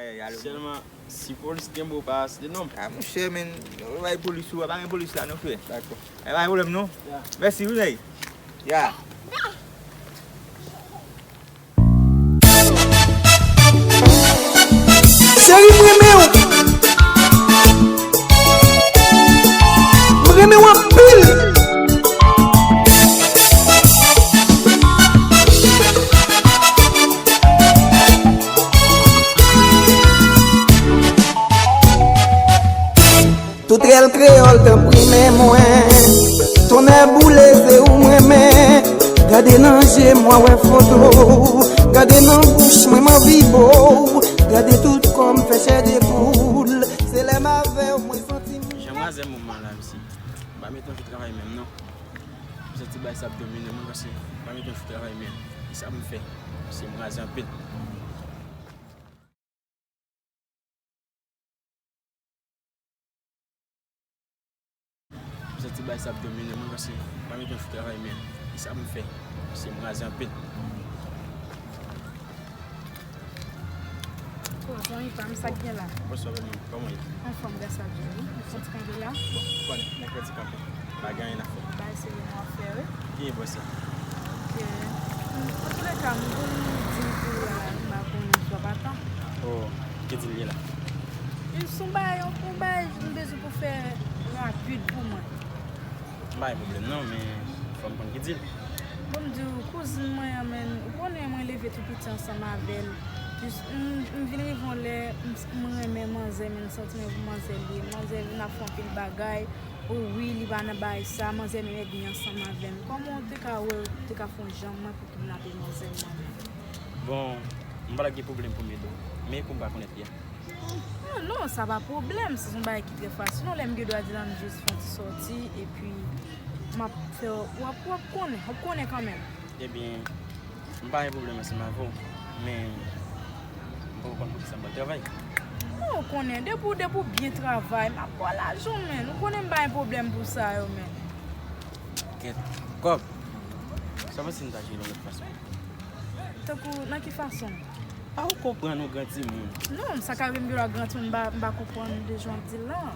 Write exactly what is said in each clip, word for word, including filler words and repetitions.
Sèlman, si polis kenbe w, pa site non m. Ah, monchè, men, ou bay polis ou, pa gen polis la, non, frè. Dakò. E pa gen pwoblèm, non. Ya. Mèsi, wi, nèg. Ya. Cheri, m renmen w. M renmen w anpil. Tout rèl kreyòl tanpri men mwen. Tonnè boule, se ou m renmen. Gade nan je m, w a wè foto w. Gade nan bouch mwen, m anvi bo w. Gade tout kò m fè chè de poul. Se lè m avè w, mwen santi m. Jan mwazèl moman la, mesye. M pa mete anvi travay menm, non. M santi bagay sa ap domine mwen, paske m pa mete anvi travay menm. E sa pou m fè. Se mwaze anpil. M santi bagay sa ap domine mwen, paske m pa mete anvi travay menm. E sa pou m fè. Se mwaze anpil. Oh, zanmi pa m, sa k gen la? Bonswa, zanmi m. Kòman w ye? Anfòm, gras a Dye, wi. Ou santi kanpe la? Bon, ou konnen, nèg pèdi kanpe. Pa gen anyen n ap fè. Bay se yon afè, wi. Ki e bò sa? Ok. Antouleka, m vin di m pou la, m pa konnen si w ap atan. Oh, ki di l ye la? Li se yon bagay, yon bagay m bezwen pou fè rapid pou mwen. M pa gen pwoblèm non, men fò m konn ki di l. Bon, m di w, kouzin mwen an, men, ou konnen mwen leve tou piti ansanm avè l. Jis, m, m vin rive yon lè, m, m renmen manzè, men m santi mwen pou manzè li ye. Manzè vin ap fè anpil bagay. O wi, li pa nan bagay sa, manzè menm èdmi ansanm avè m. Kòman w te ka wè, w te ka fè yon jan mwen pou kidnape manzè mwen menm? Bon, m pa t ap gen pwoblèm pou m ede w, men kou m pa konèt li a. Non, non, sa pa pwoblèm, se yon bagay ki trè fasil. Non, lè m gen dwa di l, ann jis fè yon ti sòti, epi m ap fè, w ap, w ap konnen, w ap konnen kanmenm. Ebyen, m pa gen pwoblèm ansanm avè w, men m poko konn poukisa m pa travay. Non, ou konnen, depi w, depi w byen travay, m ap ba w lajan w, men. Ou konnen m pa gen pwoblèm pou sa yo, men. Kèt, kòb. Sa w panse m ta jere l yon lòt fason? Tankou, nan ki fason? A, ou konprann, ou gran timoun. Non, sa ka rive m gen dwa gran timoun, m pa, m pa konprann de jan w ap di l lan.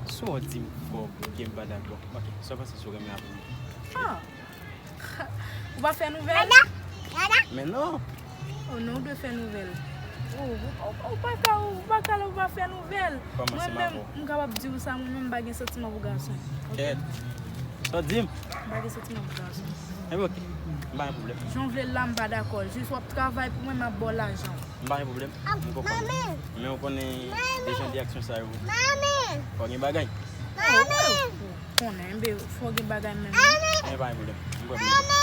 Si w di m fò, byen m pa dakò. Ok, sa w panse si w renmen avè m? Ah! Ou pa fè nouvèl? Men non. Oh non, ou dwe fè nouvèl. Oh, ou, ou, ou pa ka, ou pa ka, ou pa fè nouvèl. Mwen menm, m kapab di w sa, mwen menm, m pa gen santiman pou gason. Ok? Kèt. Sa w di m? M pa gen santiman pou gason. Enben, ok. M pa gen pwoblèm. Jan w vle l la, m pa dakò. Jis w ap travay pou mwen, m ap ba w lajan w. M pa gen pwoblèm. M konprann. Men w konnen, de jan de aksyon sa yo, fò gen bagay. Oh, oh, oh. Konnen, enben, fò gen bagay menm, wi. Enben, pa gen pwoblèm. M pral mete.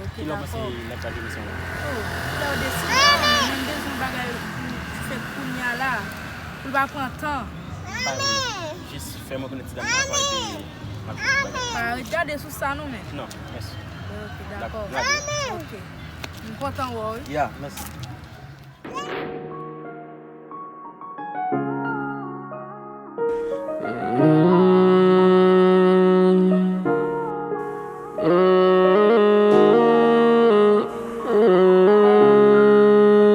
Ok, dakò. Kilè w panse n ap ka jere misyon la? Oh, kilè w deside, mwen menm bezwen bagay pou fèt kounye a la. Pou l pa pran tan. Pa gen pwoblèm. Jis fè mwen konnen ti dam nan avan epi m ap jere bagay. Pa ret gade sou sa non, men. Non, mèsi. Ok, dakò. Ok. M kontan wè w, wi. Ya, mèsi.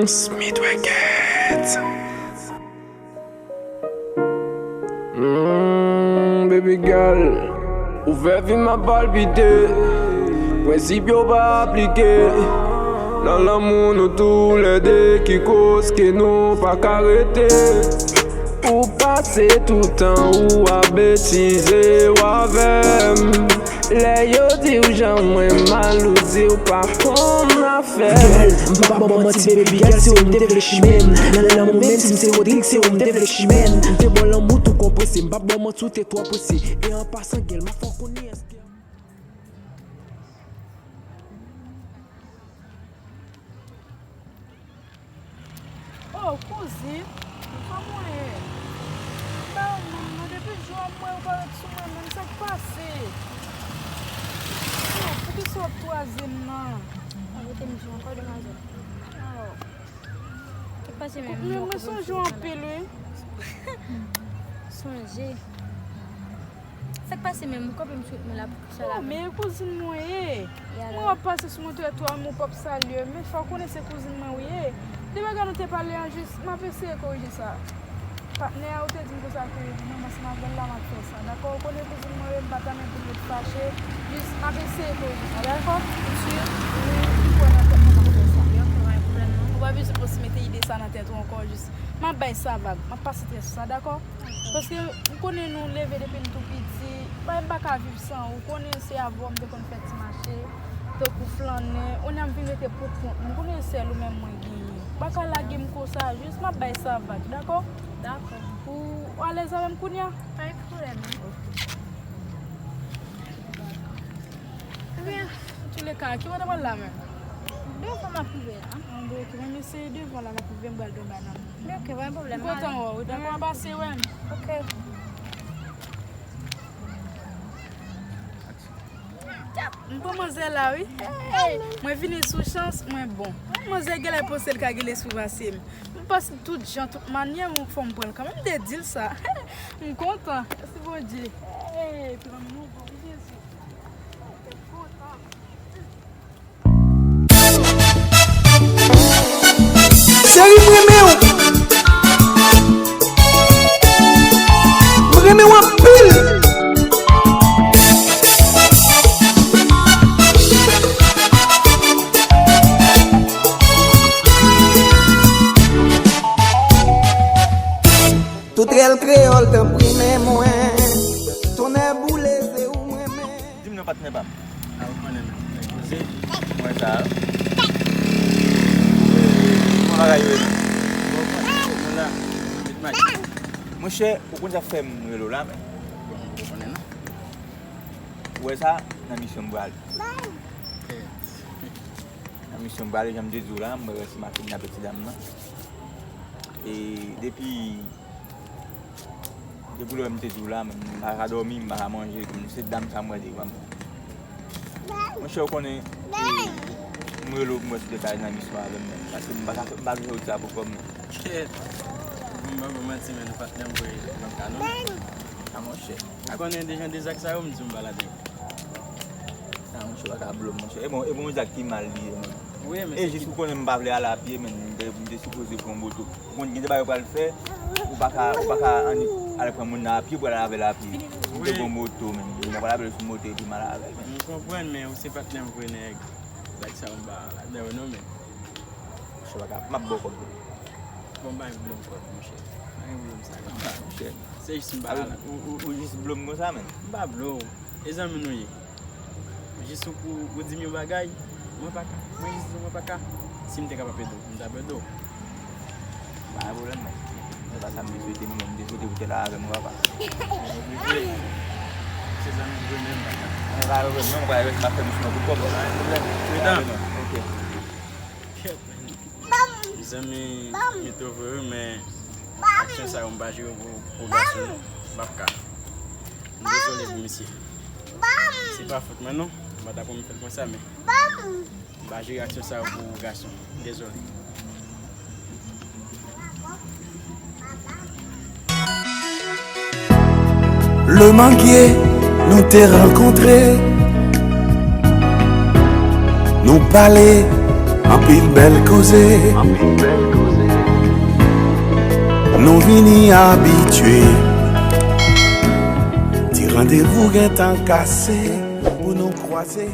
Smith Records. Mm, baby girl, ouvè vi m ap palpite. Prensip yo pa aplike. Nan lanmou nou toulède ki koz ke nou pa ka rete. Ou pase tout tan ou ap betize w avè m. Lè yo di w jan mwen mal, ou di w pa konn afè. Girl, m p ap ba w manti, baby girl, se ou m te vle chimè m. Nan lanmou menm si m se Rodrigue, se ou m te vle chimè m. M te ba w lanmou tou konprese, m p ap ba w manti, ou te twò prese. E an pasan, girl, m ap fè w konnen èske. Oh, kouzin, kòman w ye? Ba w menm non, depi jou a m wè w parèt sou mwen menm, sa k pase? Oh, poukisa w ap kwaze m nan? Arete m di w ankò, demwazèl. Oh. Sa k pase menm? Men mwen sonje w anpil, wi. Sonje? Sa k pase menm? Ou kanpe m sou wout mwen la, poukisa la menm? Oh, men e kouzin mwen w ye. Mwen w ap pase sou mwen twotwa, men w p ap salye m. Men fò w konnen se kouzin mwen w ye. De bagay nou te pale an, jis, m ap eseye korije sa. Patnè a, ou te di m konsa ke non, m ansanm avè l la, m ap fè sa. Dakò, ou konnen kouzin mwen, m pa ta renmen pou l ret fache. Jis, m ap eseye korije sa, dakò? Ou si? Wi, m kwè nan tèt mwen, m ap fè sa. Ou pa bezwen pòs mete ide sa nan tèt ou ankò, jis, m ap bay sa vag, m ap pase trè sou sa, dakò? Paske m konnen nou leve depi n tou piti. Bay, m pa ka viv san ou. Ou konnen se avè w m te konn fè ti mache, tankou flannen. Kounye a m vin rete pou kont mwen. M konnen se sèl ou menm mwen genyen. Ou pa ka lage m konsa, jis m ap bay sa vag, dakò? Dakò. Ou alèz avè m kounye a? Pa gen pwoblèm. Ebyen, antouleka, ki bò w ta pral la menm? Devan m ap rive la. An bon, ok, mwen, mesye, devan la m ap rive, m pral dòmi nan. Ok, pa gen pwoblèm. M kontan wè w, dakò, pase wè m. Ok. M pran manzè la, wi. Hey, mwen vini sou chans, mwen bon. Manzè genlè panse l ka gen lespri pase m. M pase tout jan, tout manyè, m fò m pran l kanmenm. M te di l sa. M kontan. Mèsi Bondye. Hey, epi mwen, nou bon, wi, Jezi. M kontan. Cheri, m renmen w. M renmen w anpil. Tout rèl kreyòl tanpri men mwen. Tonnè boule, se ou m renmen. Di m non, patnè pa m. A, ou konnen, men. Nèg poze. Mwen sa. Kòman bagay yo ye, men? Bon, nou la. Met may. Monchè, ou konn sa k fè m rele w la, men. Bon, ou konnen, non. Ou wè sa, nan misyon m prale. Nan misyon m prale, jan m te di w la, m pral resi maten avèk ti dam nan. E depi Depi lè m te di w la, m pa ka dòmi, m pa ka manje, kòm se dam sa m wè devan m. Monchè, ou konnen, e, m rele w pou m wè si w te ka nan misyon avè m, men. Paske m pa ka fè, m pa vle fè wout sa pou kò m, men. Kèt! M pa pou manti, men, patnè m voye m ap ka non. A, monchè. Ou konnen dejan de zak sa yo, m di w m pa ladan yo. A, monchè, w pa ka blo m, monchè. E bon, e bon, zak ki mal li ye, men. Wi, men e se jis ki ou konnen m pa vle ale a pye, men. M te, m te sipoze pran moto. Ou konn gen de bagay ou pral fè, ou pa ka, ou pa ka annik al pran moun nan a pye pou al avè l a pye. M te pran moto, men. M pral avè l sou moto epi m al avè l, men. M konprann, men ou se patnè m vre, nèg. Zak sa yo m pa ladan yo non, men. Monchè, pa ka, m ap ba w kòb. Bon, m pa gen pwoblèm kòb, monchè. Pa gen pwoblèm sa, non. Ah, monchè. Se jis m pa... Ou, ou, ou jis blo m konsa, men. M pa blo w. E zanmi nou ye. Jis ou, ou, ou di m yon bagay, mwen pa ka. Mwen jis di w mwen pa ka. Si m te ka p ap ede w, m t ap ede w. Pa gen pwoblèm, men. Se pa sa m te swete, non, men m te swete pou w te la avè m, papa. Oblije. Se zanmi m vre, men m pa ka. Mwen pa gen pwoblèm, non, mwen pa rete, m ap fè misyon an pou kòb. Pa gen pwoblèm. Fredan. Ok. Kèt, men. Mezanmi, m ete vre wi, men aksyon sa yo m pa jere pou, pou gason non. M p ap ka. M dezole pou misye. Se pa fòt mwen non. M pa ta pou m fè l konsa, men m pa jere aksyon sa yo pou gason. M dezole. Le Manguier, nou te rankontre. Nou pale anpil bèl koze. Nou vini abitye. Ti randevou gentan kase pou nou kwaze.